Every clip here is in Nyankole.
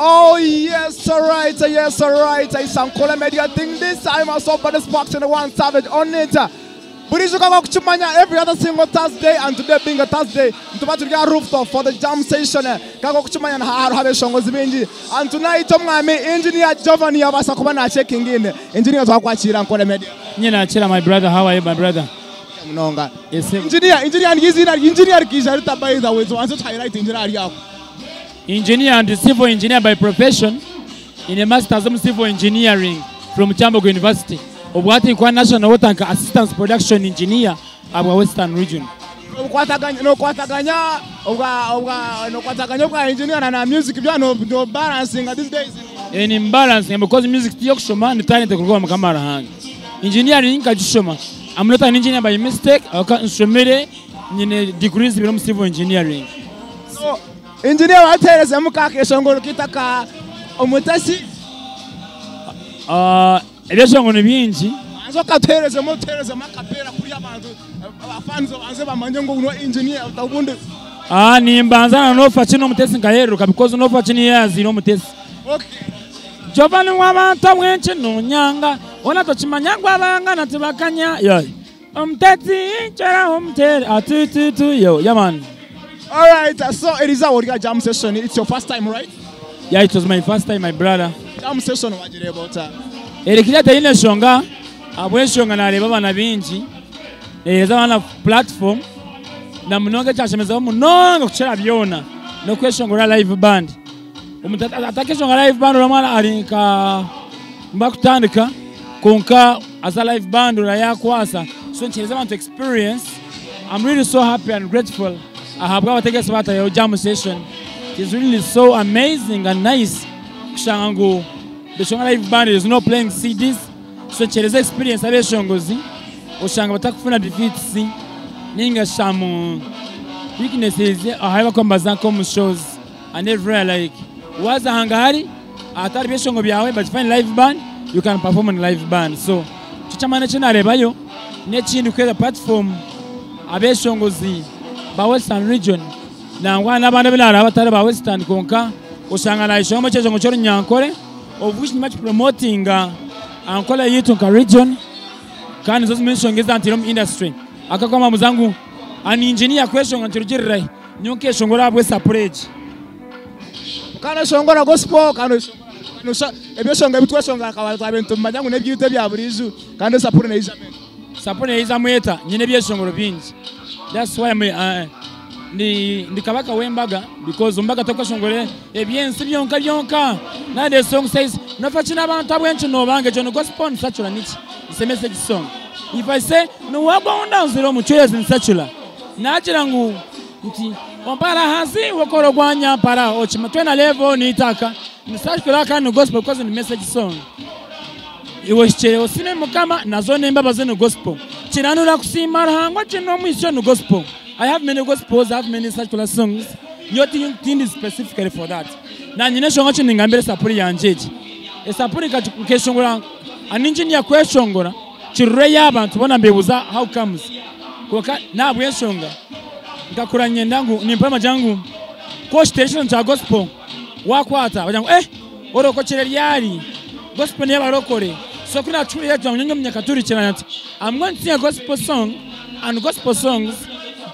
Oh yes, alright, yes, alright. It's Ankole Media thing this time. I saw Body Sparks and the one savage on it. Burijo kaba kuchimanya every other single Thursday, and today being a Thursday, nituba turi aha rooftop for the jam session. Kaba kuchimanya hariho abeshongozi bingi. And tonight omwami Engineer Giovanni yabasa kuba na checking in. Engineer, twakwakira Ankole Media. Nyine nakira, my brother. How are you, my brother? Munonga. Yes. Engineer, engineer, engineer kija rita, by the way, so wanzo highlight engineer yako. Engineer and civil engineer by profession, in a master's of civil engineering from Kyambogo University. Obwati kwa National Water nka assistant production engineer abwa Western Region. Nokwataganya, nokwataganya obwa obwa nokwataganya obwa engineer na music bya no balancing these days. Ni balancing because music tiyo kushoma, ni talent kuruga mukama Ruhanga. Engineering nkagishoma. I'm not an engineer by mistake. Aka nshomere nyine degrees biri mu civil engineering. So engineer, watereze mukakeshongoro kitaka omutasi. Ebyeshongo ni bingi. Anzo katereze mo tereze makapera kuri abantu abafanzo banze bamanye ngo uno engineer ubundi. Nimbanza na nofa kino omutesi nkaheruka because nofa kino yazira omutesi. Giovanni w'abantu bwenki nonyanga ona tokimanya ngu abangana tibakanya yo omutesi nkyeraho omutere atututu yo, yeah man. All right, so it is our jam session. It's your first time, right? Yeah, it was my first time, my brother. Jam session wagire about. Erikira tayine shonga abweshonga nareba abana bingi ereza abana platform na munonga cyashemeza munonga kuchera byona no kweshongora live band. Omuntu atakeshonga live band uramwana ari nka mbakutandika konka as a live band urayakwasa, so nchereza abantu experience. I'm really so happy and grateful ahabwa abategesi batayo jam session. It is really so amazing and nice kushanga ngu beshonga live band is no playing CDs, so nchereza experience abeshongozi oshanga batakufuna defeats ninga shamu weaknesses ahaye bakombaza nko mu shows and everywhere, like waza hangari atari byeshongo byawe, but find live band, you can perform on live band. So chichamana chinarebayo n'ekindi kweza platform abeshongozi ba Western Region nangwa n'abandi binara abatari ba Western, konka osanga na ishongo kyeshongo kyo Runyankore, of which much promoting Ankole yitu nka region, kandi zo zimeshongeza nti mu industry akakoma muzangu ani engineer kweshonga ntirugirira nyonke shongora abwe sapurage. Kana shongora gospel, kana shongora ebyeshonga bitweshonga akabantu abantu manya ngu nebyite bya burizu kandi sapure neyiza. Sapure neyiza mweta nyine byeshongoro bingi. That's why I'm ndi kabaka wembaga because ombaga tokweshongore ebyensi byonka byonka. Now the song says nofa kina abantu abwenki nobange jono gospel nsachula niki, it's a message song. If I say no wagonda nziro muchwezi nsachula nagira ngu nti ompara hasi wokoro gwanya para ochima twena level nitaka nsachula kandi gospel because ni message song. Iwe shichere osime mukama nazo nemba zeno gospel kiranura kusima Ruhanga kino mwisho no gospel. I have many gospels, I have many secular songs. Nyoti tindi specifically for that. Na nyine shonga chini ngambere sapuri yanjeje. Esapuri keshongora aninjini kweshongora kirure y'abantu bona mbebuza how comes. Koka nabwe shonga ngakuranye ndangu nimpama jangu ko station cha gospel wakwata bajangu oroko kireri gospel ni abarokore. So kuna churi ya nyonyo mnyakaturi kiranya ati I'm going to sing a gospel song and gospel songs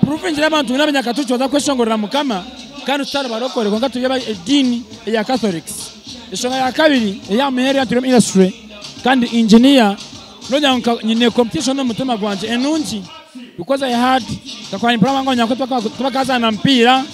proving abantu n'abanyakaturi baza kweshongorera mukama kandi tutari barokore konka tuyaba edini ya Catholics. Eshonga ya kabiri ya meheri ya tourism industry kandi engineer nonya nyine competition no mutima gwanje enungi because I had kakwa impama ngo nyako tubakaza na mpira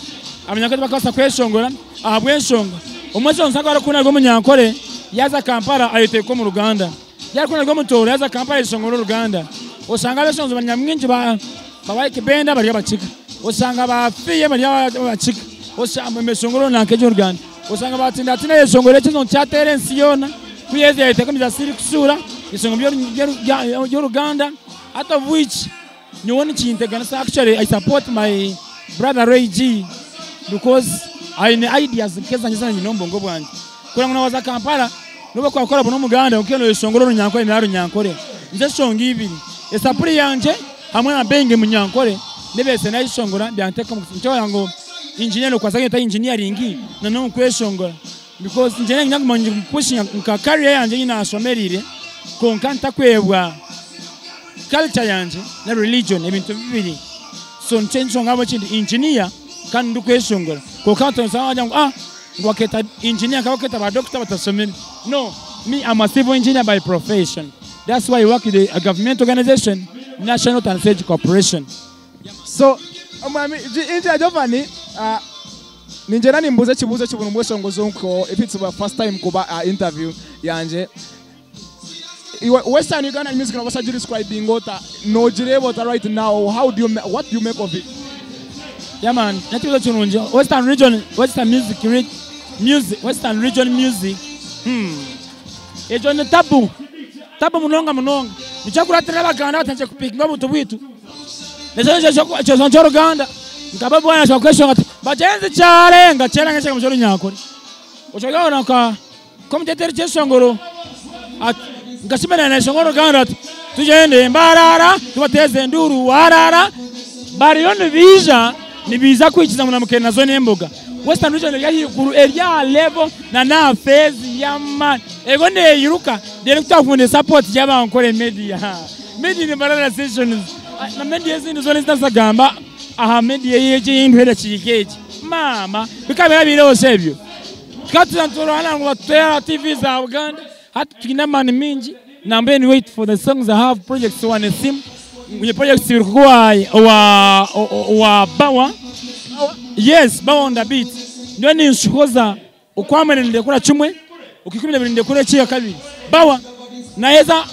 abanyako tubakasa kweshongora ahabweshonga umwezi nsaka arakuna rwo munyankore yaza Kampala ayiteko mu Ruganda yakuna rwo mutoro yaza Kampala ishongora Ruganda osanga abeshonzo banyamwinji ba babaye kibenda bari abachika osanga bafiye bari abachika osanga meshongoro nanke Ruganda osanga batinda tina yeshongore cyo cya Terence yona kuyeze yayiteko mizasiri kusura isongo byo Ruganda out of which nyoni chintegana. So actually I support my brother Ray G because I ne ideas keza nyisa nyinombo ngo bwanje kura ngo nawaza Kampala nuba kwakora buno muganda okeno yeshongoro Runyankore na Runyankore nze shonga ibiri esapuri yanje hamwe na benge munyankore nebese nayishongora byanteka mu cyo yango engineer no kwasanga ta engineering na no kweshongora. Because ngyenda nyaguma ngi-pushinga nka career yangye ei naashomereire kwonka ntakwebwa culture yangye na religion ebintu bibiri. So nikyo enshonga ahabw'enki ndi engineer kandi ndikweshongora. Kwonka abantu nibashanga baragira ngu ah ngu bakeeta engineer nka abarikweeta ba doctor batashomire. No, me am a civil engineer by profession. That's why I work with a government organization, National Tansage Corporation. So omwami Engineer Giovanni, ah, ningyenda nimbuuza ekibuuzo eki buri mweshongozi onko if it's your first time kuba aha interview yangye. Iwe Western Ugandan music nobaasa kugidescribinga ota? Nogireeba ota right now? How do you what do you make of it? Yeah man, n'ekibuuzo kirungi. Western region, Western music, music, Western region music, hmm, egyo ni tabu, tabu munonga munonga. Nikyo kuratira Abaganda batandikire kupikinga obuntu bwitu. Ekyo nikyo ky'oruganda. Nka Bobi Wine ashobora kweshonga ati, bagyenzi kyarenga, kyarenga ekigambo ky'Orunyankore. Oshobora nka Nk'omuteetera ekyeshongoro ati, Nkashemera naashonga oruganda ati, Tugyende Mbarara tubateeze enduuru warara. Bariyo nibaija, nibaija kuhikiza ngu na Mukene nazo n'emboga. Western Region eri ahaiguru, eri aha level na n'aha phase y'amaani. Eriho neeyiruka reero ku twakufuna support y'abankore media, media in Mbarara sessions na media ezindi zoona ezitarikugamba aha media egi ei nduho edakiika egi. Maama bikaba biriho shi ebyo? Tukaba tuza niturwana ngu batuteho aha TV za Buganda, hati twine amaani mingi nambwenu wait for the songs I have projects one esimu, nyine projects ibiri kuko owa owa Bawa, yes Bawa on the beat, nyowe ninshohoza okwamwenda nindekura kimwe, okwikuminabiri nindekura ekyakabiri, Bawa naheza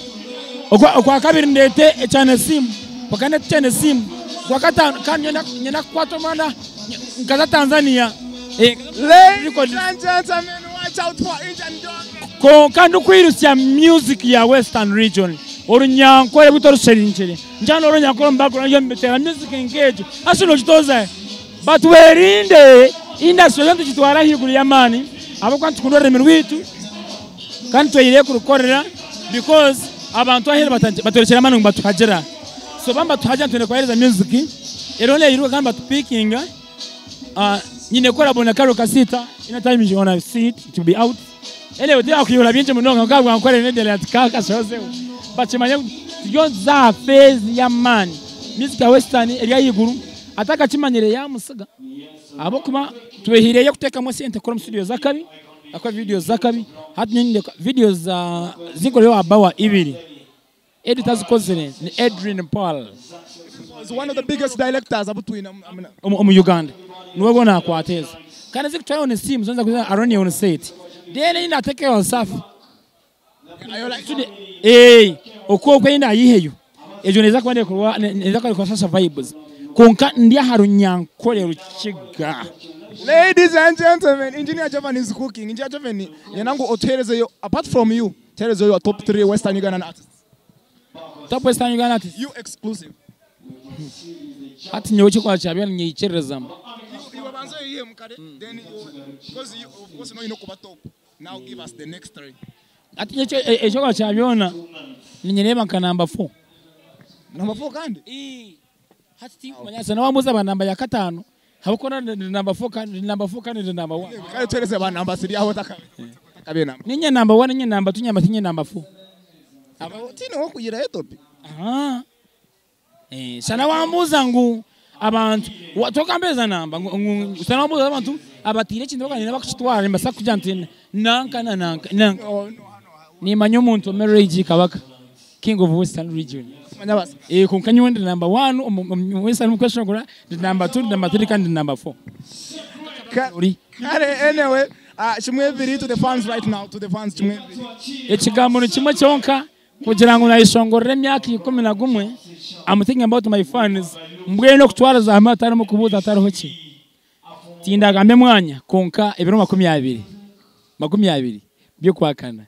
okwakabiri ndeete ekya Nesimu, okwakana ndeete ekya Nesimu, okwakataano kandi nyowe niinyenda kukwata omwana nkaza Tanzania. Ladies and gentlemen, watch out for Indian Dog. Kwonka ndikwirutsya music ya Western Region, Orunyankore rwitu orusherinkire. Ngyana Orunyankore omu background nyowe mbiteera music nk'egyo. Hati nogitooza hi? But werinde, industry yoona tugitware ahaiguru y'amaani ahabw'okuba nitukunda orurimi rwitu kandi tweyireyo kurukorera because abantu aheeru batworekyire amaani ngu nibatuhagira. So baaba nibatuhagira nitwenda kubaheereza music eriho neyiruka kandi batupikinga. Nyine collabo na Karole Kasita, any time you wanna see it, it will be out. Anyway, tindakwiihura bingi munonga kwonka ahabwa Nkore Media ati kakashozeho. Bakimanye ngu turiyo nituza aha phase y'amaani. Music ya western eri ahaiguru, atakakimanyire yaamusiga ahabw'okuba twehaireyo kuteekamu esente kukora omu studio z'akabi, akora videos z'akabi. Hati nyowe nyine videos zinkoreire owa Bawa ibiri. Edit azikozire ni Edrine Paul. Is one of the biggest directors abu twine omu Uganda. Niwe ogwo nakwata ezo. Kandi ezikutwara on simu zoona zakuza Aroni on set. Then ei natekeyo Wasafi. Eh, okwo okwo ei nayiheyo. Egyo neza kuba nekorwa neza kuba nekorwa Sasha Vibes. Kwonka ndi aha Runyankore Rukiga. Ladies and gentlemen, Engineer Jovan is cooking. Engineer Jovan, nyenda ngu otuherezeyo apart from you, tuherezeyo your top 3 Western Ugandan artists. Top Western Uganda artists? You exclusive. Hati nyowe ekyokubanza kya byona niinyikiririzamu. Iwe banza oyeyihemu kare then because you of course noine okuba top now give us the next 3. Hati nyowe ekyokubanza kya byona ninyereeba nka namba 4. Namba 4 kandi? Hati tinkumanya shana wambuuza aba namba ya kataano ahabw'okuba ndi namba 4 kandi ndi namba 4 kandi ndi namba 1. Kare tuhereze ba namba 3 aho otakabe namba. Ninye namba 1 ninye namba 2 namba 3 ninye namba 4. Tiine w'okuyirayo etopi. Aha. Eh, shana wambuuza ngu abantu tokampeereza namba ngu shana wambuuza abantu abatiire ekintu bakaba bakukitwara nimbaasa kugira nti nanka na nanka nanka. Nimanya omuntu Omerage Kabaka, King of Western Region. Eh, kwonka nyowe ndi number one omu Western omu kweshongora, ndi number two, ndi number three kandi ndi number four. Ori. Kare anyway, kimwe ebiri to the fans right now, to the fans kimwe ebiri. Ekigambo ni kimwe kyonka, kugira ngu nayeshongorera emyaka 11, I'm thinking about my fans, mbwenu okutwariza hamwe hatarimu kubuuza hatariho ki. Tindagambe mwanya kwonka ebiro 20, 20 by'okwakana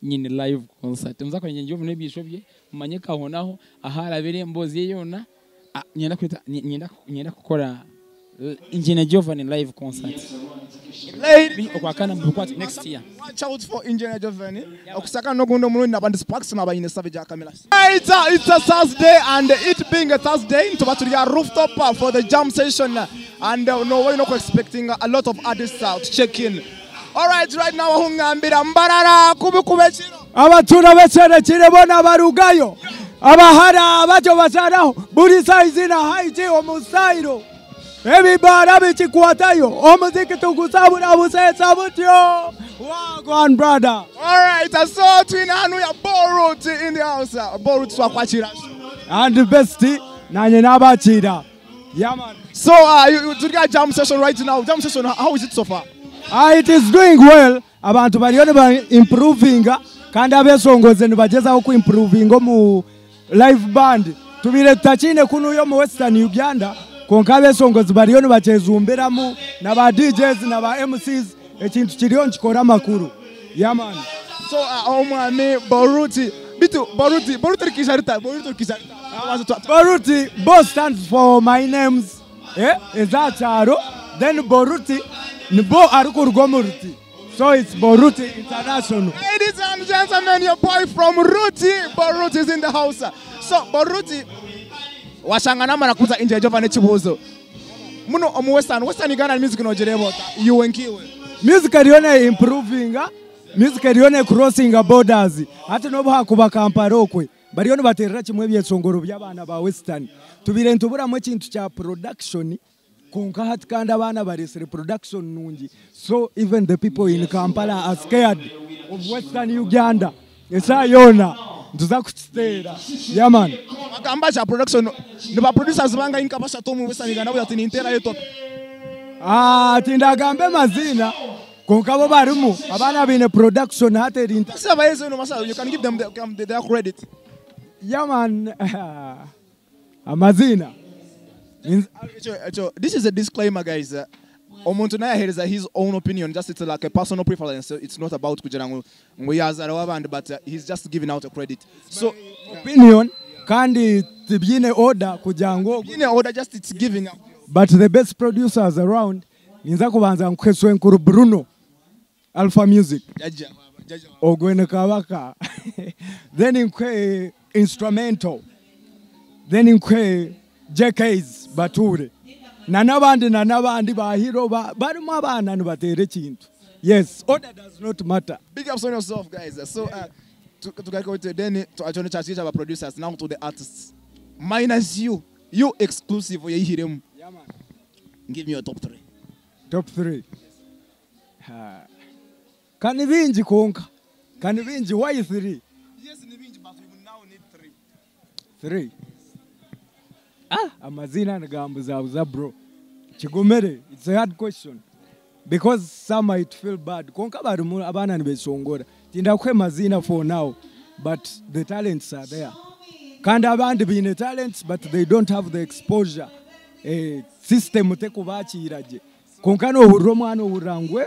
nyine live concert. Muza kureeba ngyenda n'ebiisho bye mumanye Kahonaho ahu arabire emboozi ye yoona. Niinyenda kweta niinyenda kukora Engineer Giovanni live concert. Okwakana mubikwate next year. Watch out for Engineer Giovanni. Okusaka n'ogundi omurundi naba ndi Sparks naba nyine Savage aha camera. It's a, it's a Thursday and it being a Thursday nituba turi aha rooftop for the jam session and no we're not expecting a lot of artists to check in. Alright, right now aho ngambira Mbarara kubikuba ekiro. Abatura beserekire bona barugayo, abahara abato basaraho buri saizi na haiti omusairo ebibara bikikwatayo omuziki tugusabura busetsa butyo. Wagwan brother. Alright, so twina hanu ya Borut in the house. Borut twakwakira. And the best nanye nabakira. Yeah man. So you got jam session right now. Jam session, how is it so far? It is doing well. Abantu bariyo niba improving kandi abesongoze nibagezaho ku improving mu live band. Tubire tutakine kuno yo mu Western Uganda konka abesongozi bariyo nibachezumbiramu na ba DJs na ba MCs ekintu kiriyo nkikora amakuru. Yeah man. So omwami Boruti bitu Boruti Boruti rikisharita Boruti rikisharita. Boruti both stands for my names. Ezacharo then Boruti nibo arukurwa muruti. So it's Boruti International. Ladies and gentlemen, your boy from Ruti, Boruti is in the house. So Boruti washangana mara kuza inje jova nechibuzo. Muno omu Western, Western Uganda music no jerebo. You nkiwe. Music eriyo improving, music eriyo crossing borders. Hati nobu hakuba Kampala okwe. Bariyo nibaterera kimwe ebyesongoro by'abaana ba Western. Tubire ntuburamu ekintu kya production. Konka hati kandi abaana baresere production nungi. So even the people in Kampala are scared of Western Uganda. Esa yona ntuza kukiteera. Yeah man. Bagamba cha production ni ba producers banga inka bashatu mu Western Uganda ati nintera yeto. Tindagambe mazina konka bo barimu abaana bine production hati erinta. Sasa no masa you can give them their credit. Yeah man. Amazina. This is a disclaimer, guys. Omuntu naye ahereza his own opinion. Just it's like a personal preference. So it's not about kugira ngo yazara wabandi, but he's just giving out a credit. So opinion kandi tibyine order kugira ngo byine order, just it's giving out. But the best producers around ninza kubanza nkweswe nkuru Bruno Alpha Music. Jaja jaja Ogwene Kabaka. Then nkwe instrumental. Then nkwe JKs Bature. Na nabandi ba hero barimo abana nibatere kintu. Yes, order does not matter. Big ups on yourself, guys. So to then to actually charge our producers now to the artists. Minus you. You exclusive yehirem. Yeah man. Give me your top 3. Top 3. Kani bingi konka. Kani bingi why 3? Yes, ni bingi but we now need 3. 3. Amazina nigambuzabuza bro. Kigomere, it's a hard question. Because some might feel bad. Konka barimu abana nibesongora. Tindakwe mazina for now, but the talents are there. Kandi abandi bine talents but they don't have the exposure. System tekubakiraje. Konka no hurro mwana urangwe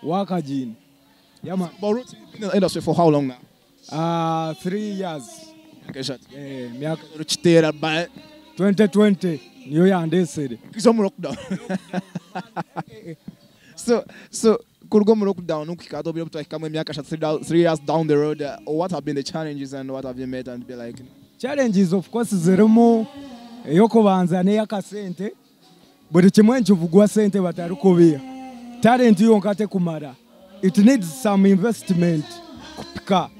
wakajini. Yeah man. Boruti, you've been in the industry for how long now? 3 years. Okay, shut. Myaka Ruchitera by 2020 niyo yandesere. Kizo mu lockdown. So kurugo mu lockdown ukikado byo twahikamo imyaka 3 years down the road, what have been the challenges and what have you met and be like? Challenges of course zirimu eyokubanza n'eyakasente. Buri kimwe nkivugwa sente batarikubiha. Talent yonka tekumara. It needs some investment kupika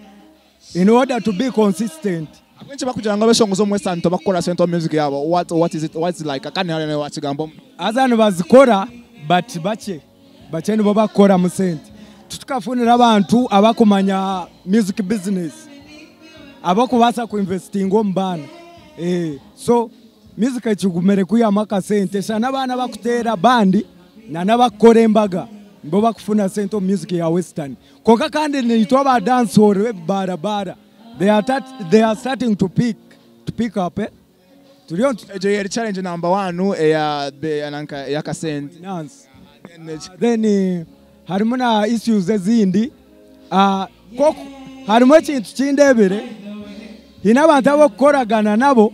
in order to be consistent. Abenshi bakugira ngo abeshongozo mu Western bakora sente music yabo. What is it, what's it like? Akani hari nawe wakigambo. Azanu bazikora but bache bache nibo bakora mu sente. Tutukafunira abantu abakumanya music business abakubasa ku investing mu bana. So music ekigumere kuyama akasente sana abana bakutera bandi na nabakora embaga nibo bakufuna sente mu music ya Western. Konka kandi nitwa ba dance hall barabara. They are starting to pick up. Turiyo Ejo challenge number 1 eya be ananka yakasente. Finance. Then harimo na issues ezindi. Harimo ekintu kindebere. Hina abantu abakoragana nabo.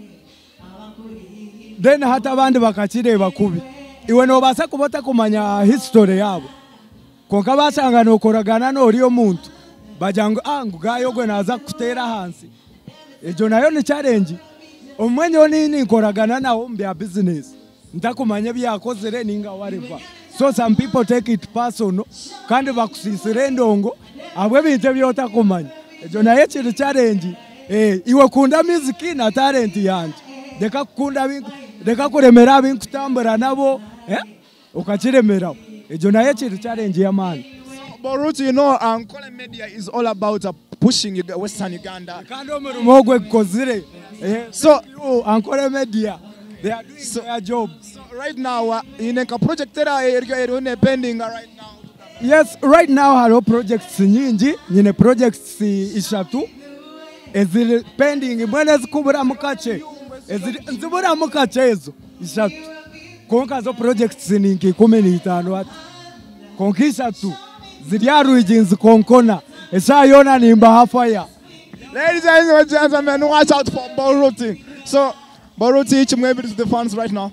Then hata abandi bakakireba kubi. Iwe nobasa kubota kumanya history yabo. Konka basanga nokoragana n'ori omuntu. Bajangu ngugayo gwe naza kutera hansi. Ejo nayo ni challenge. Omwenyo nini nkoragana nawo mu bya business. Ntakumanya byakozere ninga whatever. So some people take it personal kandi bakusiisira endongo ahabw'ebintu ebi otakumanya. Egyo nayo ekiri challenge. Eh, iwe kunda music na talent yangye. Reka kukunda abu reka kuremera abu nkutambura nabo eh, okakiremeraho. Egyo nayo ekiri challenge y'amaani. Boruti, you know, Ankole Media is all about pushing Western Uganda. Kandi omurimo ogwe gukozire. Eh, So- thank you, Ankole Media. They are doing So- their job. So right now, in a project era eri pending right now. Yes, right now hariho projects nyingi, nyine projects ishatu eziri pending mbwenu ezikuburamu kakye. Eziri nziburamu kakye ezo ishatu. Kwonka zo projects ni nka 15 hati. Kwonka ishatu ziri aha rwigi nzikonkona. Eshaaha yoona nimbaha fire. Ladies and gentlemen, watch out for Boruti. So, Boruti, maybe to the fans right now.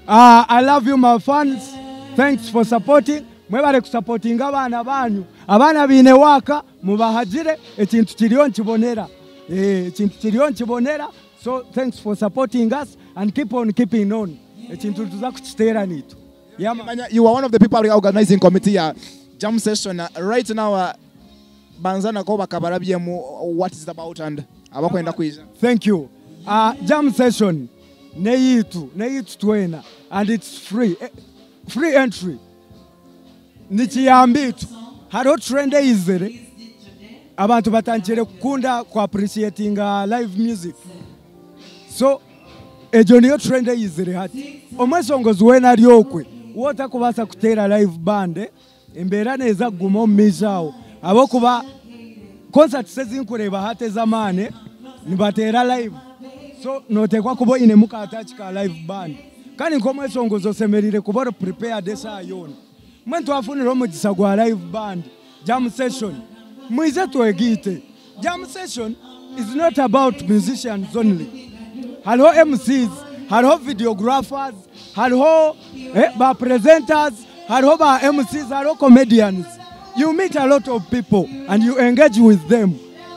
I love you my fans. Thanks for supporting. Mwebale kusupportinga abaana banyu. Abaana biine waaka mubahagire ekintu kiriyo nkibonera. Eh, ekintu kiriyo nkibonera. So thanks for supporting us and keep on keeping on. Ekintu tuza kukiteera niitwe. Yeah, man. Manya, you are one of the people organizing committee ya jam session. Right now, banzana ko bakabarabyemu what is it about and abakwenda kwija. Thank you. Jam session neyitu neyitu twena and it's free. Free entry. Nikiyambitu. Hariho trend eyizire abantu batangire kukunda ku appreciating live music. So egyo niyo trend eyizire hati. Omwesongozi weena ari okwe wotakubaasa kuteera live band embeera neeza kuguma omu maisho aho ahabw'okuba concerts ezinkureeba hati ez'amaani nibateera live so noteekwa kuba oinemu kaataki ka live band kandi nk'omwesongozi osemereire kuba ori prepared eshaaha yoona. Mbwenu twafunire omugisa gwa live band jam session mwije twegiite. Jam session is not about musicians only. Hariho MCs, hariho videographers, hariho ba presenters, hariho ba MCs, hariho comedians. You meet a lot of people and you engage with them.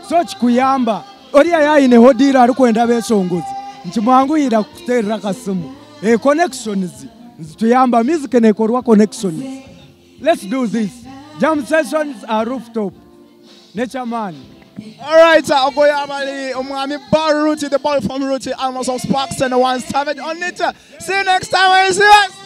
So kikuyamba oriya yayineho deal arikwenda abeshongozi nikimwanguhira kukuteerera akasimu. Connections nizituyamba, music nekorwa connections. Let's do this. Jam sessions are rooftop. N'eky'amaani. All right, Ogoya Abali, Omwami Baruti, the boy from Ruti, Amos of Sparks and One Savage on it. See you next time when you see us.